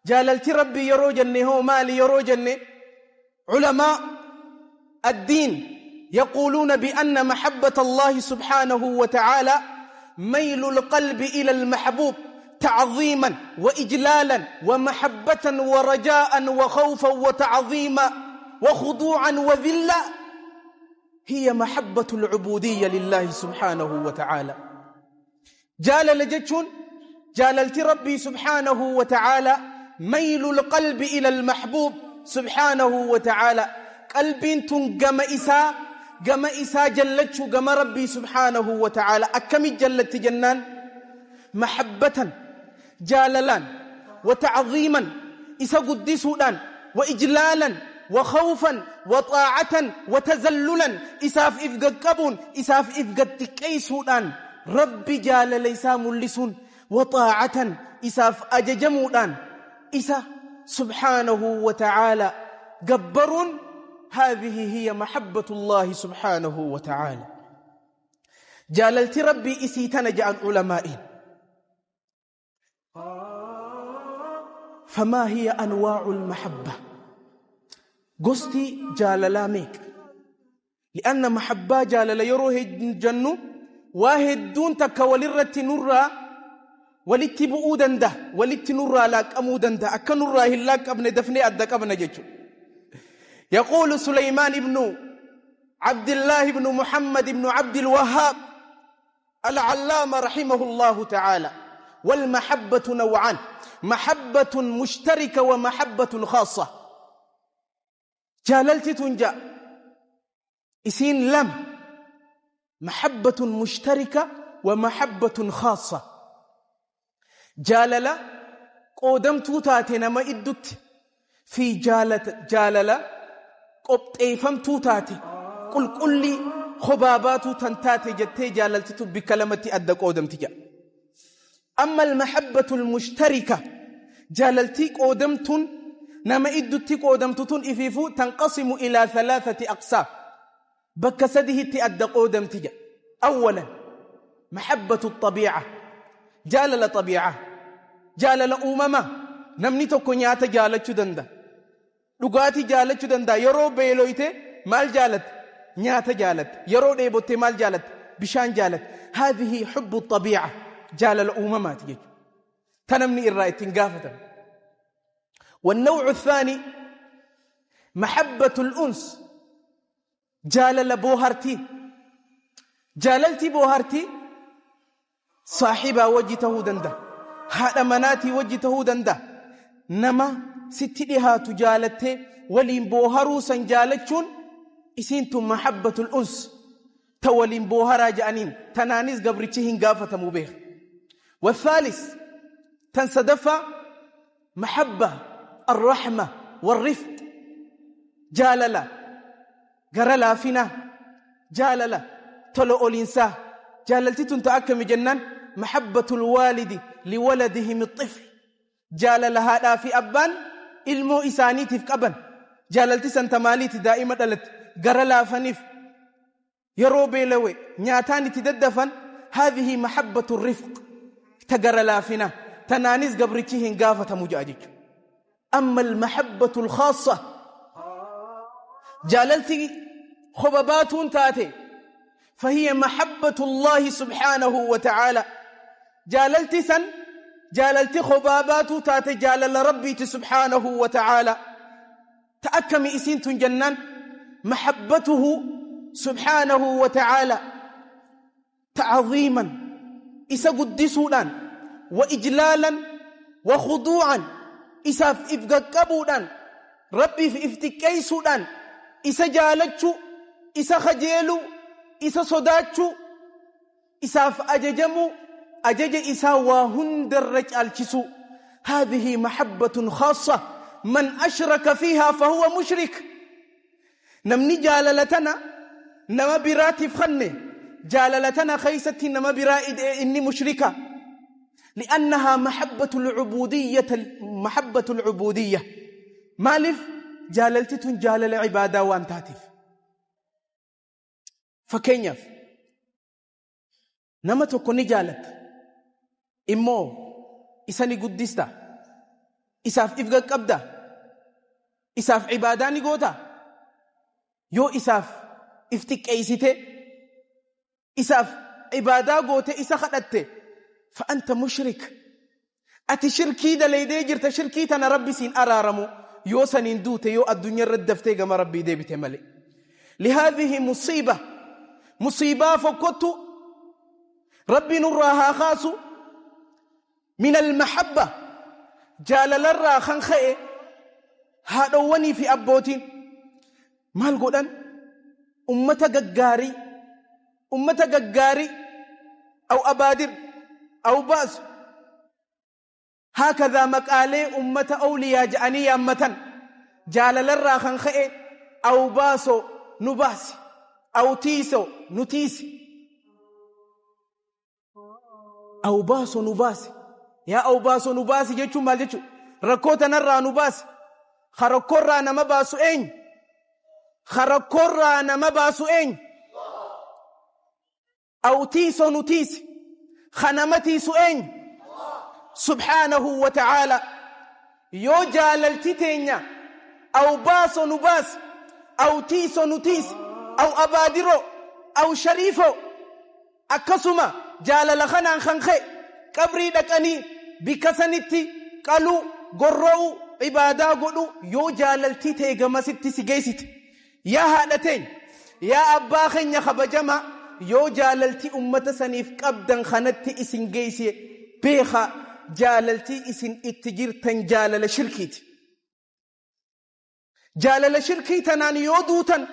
Jaalalti Rabbii yeroo jenne hoo maali yeroo jenne, علماء الدين يقولون بأن محبة الله سبحانه وتعالى ميل القلب إلى المحبوب تعظيما وإجلالا ومحبة ورجاء وخوفا وتعظيما وخضوعا وذلا، هي محبة العبودية لله سبحانه وتعالى. جالل جتشون جاللت ربي سبحانه وتعالى ميل القلب إلى المحبوب سبحانه وتعالى. قلبين تن قم إساء قم إساء جلتشو قم ربي سبحانه وتعالى. أكم جلت جنان؟ محبة جاللان وتعظيما إسا قدسودان وإجلالا وخوفا وطاعة وتزللا إساف إفققبون إساف إفقتكيسودان ربي جال ليسا ملسون وطاعة إساف أججمودان إسا سبحانه وتعالى جبر. هذه هي محبة الله سبحانه وتعالى. جاللت ربي إسي تنجأ علمائي. فما هي أنواع المحبة؟ قصتي جاللا ميك، لأن محبة جاللا يروه جنو واحد دون تكوالرة نرى ولتبؤ دنده ولتنرى لك أمو دنده أكنرى هلاك أبن دفني أدك أبن جيتشو. يقول سليمان بن عبد الله بن محمد بن عبد الوهاب العلامة رحمه الله تعالى: والمحبة نوعان، محبة مشتركة ومحبة خاصة. جاللت تنجا إسين لم محبة مشتركة ومحبة خاصة. جاللا قودمتو تاتي نما إدت في جاللا قبطيفمتو تاتي قل قل خباباتو تنتاتي جتي جاللتو بكلمتي أدى قودمتي جا. أما المحبة المشتركة جاللتي قودمتون نما إدتي قودمتون إفيفو تنقسم إلى 3 أقسام بكسده تأدى قودمتي جا. أولا محبة الطبيعة، جالل طبيعة جالل أمما نمني tokko nyaata jaalachuu danda'a, dhugaatii jaalachuu danda'a. Yeroo beeloyte maal jaalatte? Nyaata jaalatte. Yeroo dheebotte maal jaalatte? Bishaan jaalatte. هذه حب الطبيعة جالل أممات jechuudha. تنمني irraa ittiin gaafatan. والنوع الثاني محبة الأنس، جالل بوهرتي جاللتي بوهرتي صاحبة وجهته دنده هذا مناتي وجهته دنده نما ستدها تجالته ولين بوهرو سنجالتشون إسينتم محبة الأنس تولين بوهرا جانين تنانيز قبرتشهن قافة مبيخ. والثالث تنسدف محبة الرحمة والرفق، جاللا قرلا فينا جاللا تلو الإنسان جاللتي تنتأكم جنان محبة الوالد لولده من الطفل. جالل هذا في أبان ilmoo isaaniitiif qaban jaalalti santa maaliiti daa'ima dhalate gara laafaniif yeroo beelawe nyaataan itti daddafan. هذه محبة الرفق تجر لافنا تنانيز قبرتي هنقافة مجاجك. أما المحبة الخاصة جاللتي خبابات تاتي فهي محبة الله سبحانه وتعالى. جاللتي سن جاللتي خبابات تاتي جالل ربي سبحانه وتعالى. تأكمي إسين تنجنن محبته سبحانه وتعالى تعظيما إسا قدسودان وإجلالا وخضوعا إسا إفققبودان ربي في إفتكيسودان إسا جالتشو إسا خجيلو إسا صداتشو إسا فأججمو أجج إسا وهندر رجالتشو. هذه محبة خاصة من أشرك فيها فهو مشرك. نمني جاللتنا نما براتي فخني جاللتنا خيستي نما برائد إني مشركة، لأنها محبة العبودية. محبة العبودية مالف جاللتي تنجالل عبادة وان تاتف. فكينيف نما تكوني جالت إمو إساني قدستا Isaaf if qaqqabda? Isaaf ibaadaa ni goota? Yoo isaaf if xiqqeessite, isaaf ibaadaa goote, isa kadhatte, fa'anta mushrik. Ati shirkii dalaydee jirta. Shirkii tana Rabbi siin araaramu yoo saniin duute, yoo addunyaa irratti daftee gama Rabbii deebite malee. Lihaadhihi musiiba, musiibaa fokkottu Rabbi nurraa haa kaasu. Min almahabba, jaalalarraa kan ka'e, haadhowwanii fi abbootiin maal godhan? Ummata gaggaarii, ummata gaggaarii aw abaadir aw baasu haakadhaa maqaalee ummata awliyaa ja'anii yaammatan, jaalalarraa kan ka'e, aw baasoo nu baasi, aw tiisoo nu tiisi, aw baasoo nu baasi, yaa aw baasoo nu baasi jechuun maal jechuudha? Rakkoo tanarraa nu baasi. Ka rakkoorraa nama baasu eenyu? Ka rakkoorraa nama baasu eenyu? Aw tiisoo nu tiisi. Ka nama tiisu eenyu? Subhaanahu wa ta'aala. Yoo jaalalti teenya aw baasoo nu baasi, aw tiisoo nu tiisi, aw abaadiroo, aw shariifoo, akkasuma jaalala kanaan kan ka'e qabrii dhaqanii bikka sanitti qaluu, gorra'uu, ibaadaa godhu, yoo jaalaltii ta'e gamasitti si geessite, yaa haadha teenya, yaa abbaa keenya kabajamaa, yoo jaalaltii ummata saniif qabdan kanatti isin geesse, beekaa, jaalaltii isin itti jirtan jaalala shirkiiti. Jaalala shirkii tanaan yoo duutan,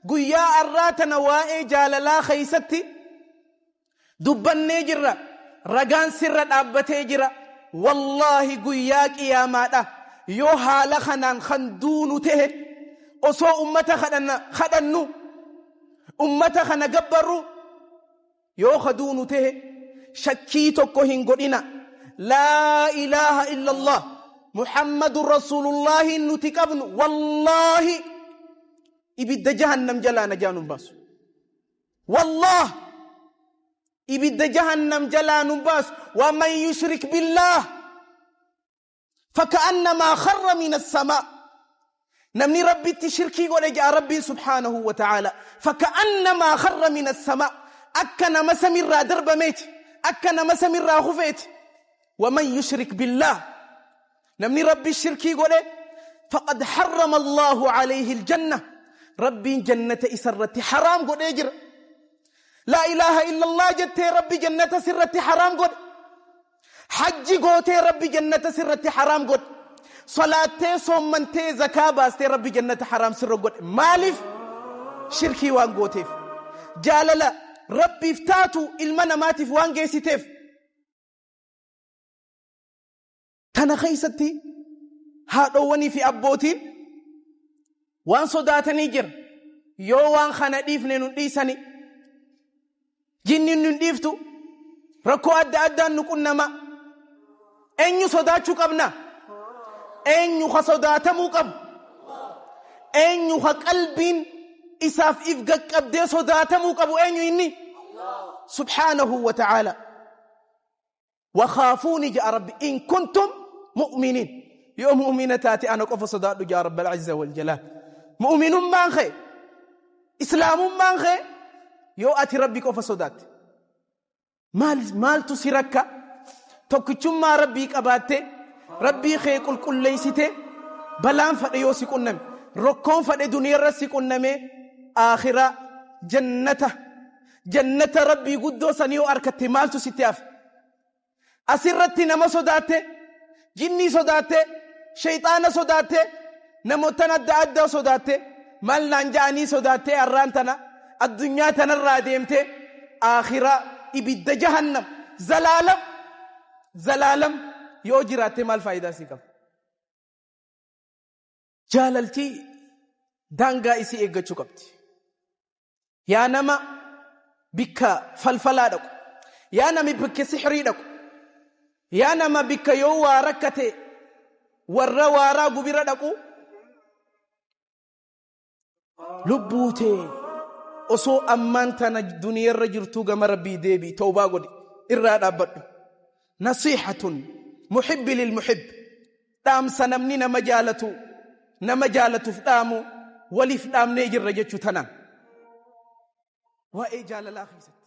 guyyaa arraa tana waa'ee jaalalaa keeysatti dubbannee jirra, ragaan sirra dhaabbatee jira. Wallaahi, guyyaa qiyaamaadha yoo haala kanaan kan duunu ta'e, osoo ummata kadhannu, ummata kana gabbarru yoo ka duunu ta'e, shakkii tokko hin godhina, laa ilaaha illa Allah Muhammadun rasuulullaahi nuti qabnu, wallaahi ibidda jahannam jalaa najaa nun baasu. Wallaah, ibidda jahannam jalaa nun baasu. Waman yushrik billaah faka'annamaa kharra min assamaa. Namni Rabbitti shirkii godhe, ja'a Rabbiin subhaanahu wa ta'aala, faka'annamaa kharra min assamaa, akka nama samirraa darbameeti, akka nama samirraa kufeeti. Waman yushrik billaah, namni Rabbi shirkii godhe, faqad harrama Allahu alayhi aljanna, Rabbiin jannata isarratti haraam godhee jira. Laa ilaaha illallah jettee Rabbi jannata sirratti haraam godhe. Hajji gootee Rabbi jannata sirratti haraam godhe. Salaattee, soommantee, zakaa baastee Rabbi jannata haraam sirra godhe. Maaliif? Shirkii waan gooteef, jaalala Rabbiif taatu ilma namaatiif waan geessiteef. Tana keeysatti haadhowwanii fi abbootiin waan sodaatanii jira. Yoo waan kana dhiifne nun dhiisani, jinni nun dhiiftu, rakkoo adda addaan nu qunnama. Eenyu sodaachuu qabna? Eenyu ka sodaatamuu qabu? Eenyu ka qalbiin isaaf if gaqqabdee sodaatamuu qabu? Eenyu inni? Subhaanahu wa ta'aala. Wakhaafuuni, ja'a Rabbi, in kuntum mu'miniin. Yoo mu'mina taate ana qofa sodaadhu, ja'a Rabbi al-Azza wal Jalaal. Mu'minummaan kee, islaamummaan kee yoo ati Rabbi qofa sodaatte. Maal maaltu si rakka? Tokkichummaa Rabbii qabaatte, Rabbii kee qulqulleessite, balaan fadhe yoo si qunname, rokkoon fadhe duniyarra si qunname, aakhiraa jannata, jannata Rabbii guddoo sanii yoo arkatte, maaltu sitti hafe? Asirratti nama sodaatte, jinnii sodaatte, shayxaana sodaatte, namootan adda addaa sodaatte, maal naan ja'anii sodaatte, arraan tana addunyaa tanarraa deemte, aakhiraa ibidda jahannam zalaalam zalaalam yoo jiraatte, maal faayidaa sii qaba? Jaalaltii daangaa isii eeggachuu qabdi. Yaa nama bikka falfalaa dhaqu, yaa nama bikka sixrii dhaqu, yaa nama bikka yoo waa rakkate warra waaraa gubira dhaqu, lubbuutee osoo ammaan tana duniyarra jirtuu gama Rabbii deebii, tawbaa godhi, irraa dhaabbadhu. Nasiihatun muhibbi lilmuhib. Dhaamsa namni nama jaalatu nama jaalatuuf dhaamu waliif dhaamnee jirra jechuu tanaan. Waa'ee jaalalaa keessatti.